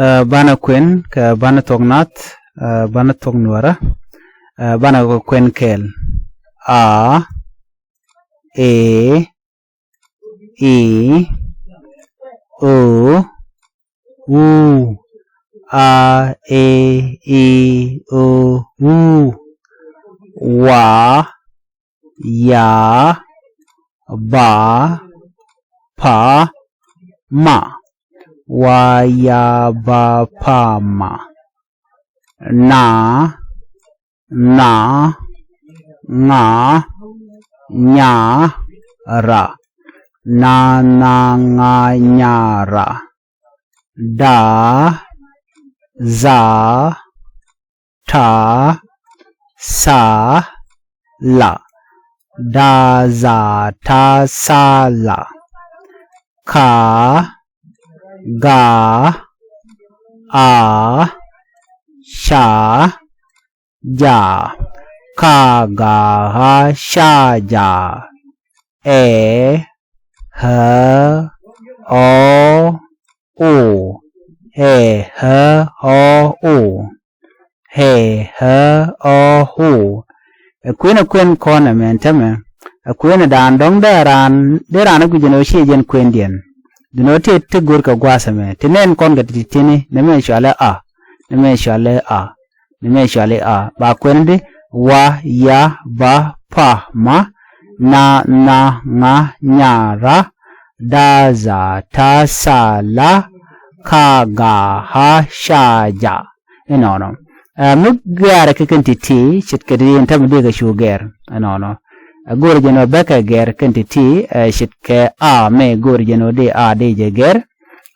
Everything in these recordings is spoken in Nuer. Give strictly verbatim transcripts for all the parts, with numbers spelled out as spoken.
Ɛ, banɛ kuɛn kɛ banɛ thuɔk nath, ɛ, banɛ thuɔk nuɔrä, ɛ, banɛ kuɛn kɛɛl. A, e, i, o, u. A, e, i, o, u. Wa, ya, ba, pa, ma. Wa, ya, ba, pa, ma. Na, na, ŋa, nya, ra. Na, na, ŋa, nya, ra. Da, za, ta, sa, la. Da, za, ta, sa, la. Ka, ga, a, ca, ja. Ka, ga, a, ca, ja. Ɛ, ɛ, ɔ, o. Ɛ, ɛ, ɔ, o. Ɛ, ɛ, ɔ, o. Ɛ kuën, ɛ kuën kɔn ɛmɛ ɛn tämɛ. Ɛ kuën ɛ daan dɔ̱ŋ dee raan, dee raan ɛ guic ɛn ɣöö ciɛ jɛn kuëndiɛn. Duundɛ ɣöö ti, ti go̱o̱r kɛ gua̱a̱th ɛmɛ. Ti nɛn kɔn kɛ ti, ti, tini, nɛmɛ cɔalɛ a. Nɛmɛ cɔalɛ a. Nɛmɛ cɔalɛ a. Ba kuɛn di, wa, ya, ba, pa, ma, na, na, ŋa, nya, ra, da, za, ta, sa, la, ka, ga, ha, ca, ja. Inɔnɔ. Ɛ, mi gɛrɛ kɛ kɛn ti̱ti̱, ce̱tkɛ di in tɛm di kɛ cu gɛr. Inɔnɔ. Ɛ, go̱o̱r jɛn ɔ bɛ kɛ gɛr kɛn ti̱ti̱, ɛ, ce̱tkɛ a mɛ go̱o̱r jɛn ɔ di a di jɛ gɛr.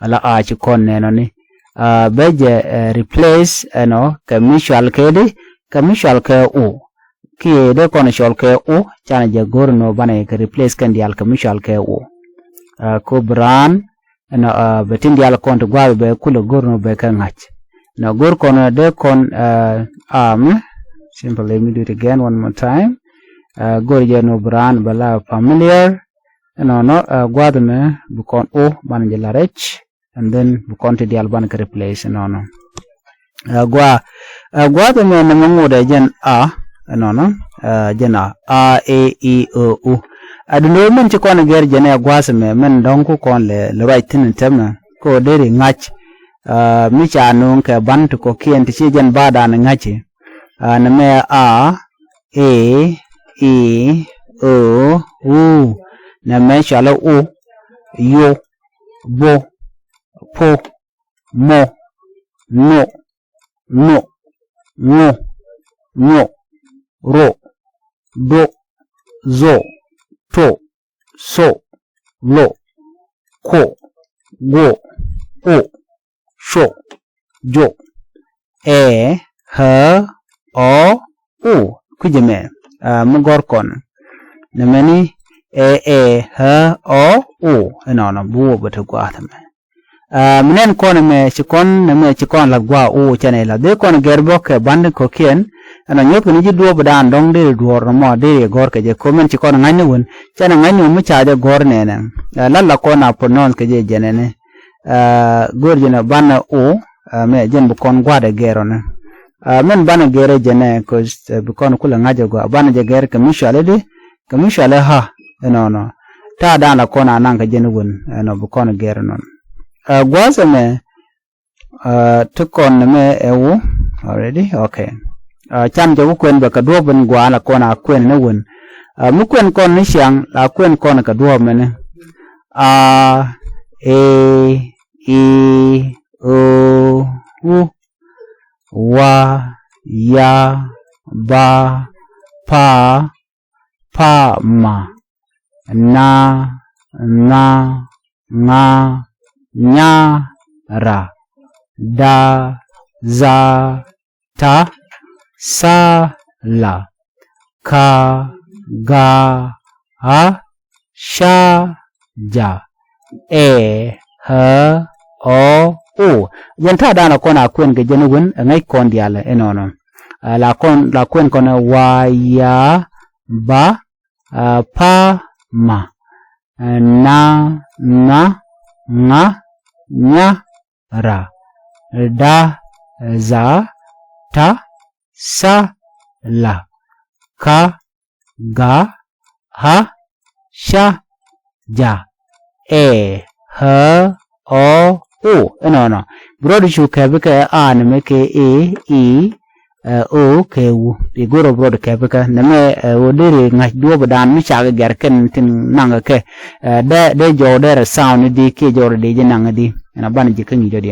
Ala a ci kɔn nɛnɔ ni. Ɛ, bɛ jɛ, ɛ, replace ɛnɔ kɛ mi cɔal kɛ di, kɛ mi cɔal kɛ u. Kiɛ dee kɔn cɔl kɛ u, canɛ jɛ go̱r nɔ banɛ kɛ replace kɛn diaal kɛ mi cɔl kɛ u. Ɛ, ko bi raan, ɛnɔ, ɛ, bɛ tin diaal kɔn ti gua̱a̱th bɛ kulɛ go̱r nɔ bɛ kɛ ŋa̱c. Nɔ go̱r kɔn dee kɔn, ɛ, am, simple, let me do it again one more time. Ɛ, go̱r jɛ nɔ bi raan bɛ la familiar. Ɛnɔnɔ, ɛ, gua̱a̱th mɛ bi kɔn u banɛ jɛ la rɛc. And then bi kɔn ti diaal banɛ kɛ replace ɛnɔnɔ. Ɛ, gua, ɛ, gua̱a̱th ɛmɛ nɛmɛ ŋotdɛ jɛn a, ɛnɔnɔ, ɛ, jɛn a, a, e, i, o, u. Ɛ, duundɛ ɣöö min ci kɔn gɛr jɛn ɛ gua̱a̱th ɛmɛ, min dɔ̱ŋ ku kɔn lɛ, lɛ ruac thi̱n tɛmɛ, kɛ ɣöö deri ŋa̱c, ɛ, mi ca nööŋ kɛ ban ti kɔ̱kiɛn ti ci jɛn badan ŋa̱ci. Ɛ, nɛmɛ a, e, i, o, u. Nɛmɛ cɔalɛ u, yu, bu, pu, mu, nu, nu, ŋu, nyu, ru, du, dhu, tu, thu, lu, ku, gu, u, cu, ju. Ɛ, ɛ, ɔ, u. Kui̱c ɛmɛ, ɛ, mi gɔ̱r kɔn. Nɛmɛni ɛ, ɛ, ɛ, ɔ, u. Ɛnɔnɔ bi wä bä te gua̱a̱th ɛmɛ. Ɛ, mi nɛn kɔn ɛmɛ ci kɔn nɛmɛ ci kɔn la̱th gua̱a̱ u canɛ la̱th. Dee kɔn gɛr bä kɛ bandi kɔ̱kiɛn. Ɛnɔ nyuɔ̱thkɛ ni ji̱ duɔ̱ɔ̱p dan dɔ̱ŋ deri duɔ̱ɔ̱r nɔmɔ deri gɔ̱r kɛ jɛ ko̱mɛn ci kɔn ŋa̱cni wän. Canɛ ŋa̱cni wän mi ca jɛ gɔ̱r nɛnɛ. Ɛ, la̱th la kɔn a pronounce kɛ jɛ jɛnɛni. Ɛ, go̱o̱r jɛn ɛ banɛ u, ɛ, mɛ jɛn bi kɔn gua̱a̱dɛ gɛr ɔnɛ. Ɛ, mɛn banɛ gɛr ɛ jɛnɛ, 'cause, ɛ, bi kɔn kulɛ ŋa̱c ɛ gɔaa. Banɛ jɛ gɛr kɛ mi cɔalɛ di, kɛ mi cɔalɛ ha, ɛnɔnɔ. Ta̱a̱ da̱a̱n la kɔn a naŋ kɛ jɛn wän, ɛnɔ bi kɔn gɛr ɛnɔn. Ɛ, gua̱a̱th ɛmɛ, ɛ, ti kɔn ɛmɛ ɛ u, already, okay. Ɛ, can jɛ wä kuɛn bɛ kɛ duɔ̱ɔ̱p in gua̱a̱ la kɔn a kuɛn ni wän. Ɛ, mi kuɛn kɔn ni ciaŋ, la kuɛn kɔn kɛ duɔ̱ɔ̱p mɛni. A, e, i, o, u. Wa, ya, ba, pa, pa, ma. Na, na, ŋa, nya, ra. Da, za, ta, sa, la. Ka, ga, a, ca, ja. Ɛ, ɛ, ɔ, u. Jɛn ta̱a̱ da̱a̱n a kɔn a kuɛn kɛ jɛn wän ɛ ŋäc kɔn diaal ɛnɔnɔ. Ɛ, la kɔn, la kuɛn kɔn ɛ wa, ya, ba, ɛ, pa, ma. Ɛ, na, na, ŋa, nya, ra. Da, za, ta, sa, la, ka, ga, ha, ca, ja, ɛ, hä, ɔ, o. Ɛnɔnɔ bi rɔɔd cu kɛpi kɛ a nɛmɛ kɛ e, i, ɛ, o kɛ wu. Bi go̱rɔ bi rɔɔd kɛpi kɛ nɛmɛ, ɛ, ɣöö deri ŋa̱c duɔ̱ɔ̱p dan mi cakɛ gɛr kɛn tin naŋ kɛ. Ɛ, dee, dee jɔw dee rɛ sound di kiɛ jɔw rɛ dee ji̱ naŋ di. Ɛn a banɛ ji̱ kä ŋi̱i̱c rɔ diɛ.